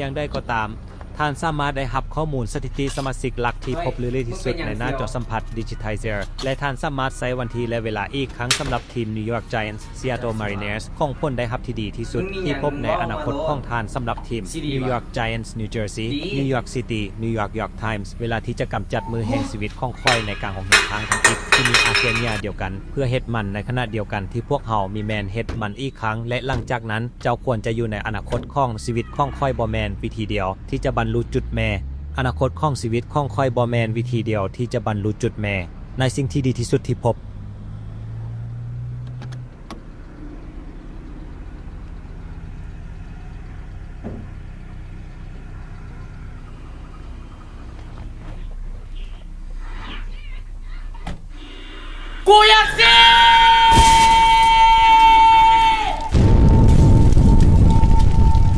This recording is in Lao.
ຢ່າງໃດກໍຕາມ, ທ່ານສາມາດໄດ້ຮັບຂໍ້ມູນສະຖິຕິສະມາຊິກຫຼັກທີ່ພົບເລື້ອຍໆທີ່ສຸດໃນໜ້າຈໍສຳຜັດ Digitizer ແລະ ທ່ານສາມາດໃຊ້ວັນທີ ແລະ ເວລາອີກຄັ້ງສຳລັບທີມ New York Giants Seattle Mariners ຂອງຜົນໄດ້ຮັບທີ່ດີທີ່ສຸດທີ່ພົບໃນອະນາຄົດຂອງທ່ານສຳລັບທີມ New York Giants New Jersey New York City New York York Times ເວລາທີ່ຈະກຳຈັດມື້ແຫ່ງຊີວິດຂອງຂ້ອຍໃນກາງຫົກເຮັດທາງທຳອິດທີ່ມີອາເຄເນຍດຽວກັນ ເພື່ອເຮັດມັນໃນຂະນະດຽວກັນທີ່ພວກເຮົາມີແມ່ນເຮັດມັນອີກຄັ້ງ ແລະ ຫຼັງຈາກນັ້ນເຈົ້າຄວນຈະຢູ່ໃນອະນາຄົດຂອງຊີວິດຂອງຂ້ອຍບໍ່ແມ່ນວິທີດຽວທີ່ຈະບັນລຸຈຸດແມ່. ອະນາຄົດຂອງຊີວິດຂອງຂ້ອຍບໍ່ແມ່ນວິທີດຽວທີ່ຈະບັນລຸຈຸດແມ່. ໃນສິ່ງທີ່ດີທີ່ສຸດທີ່ພົບ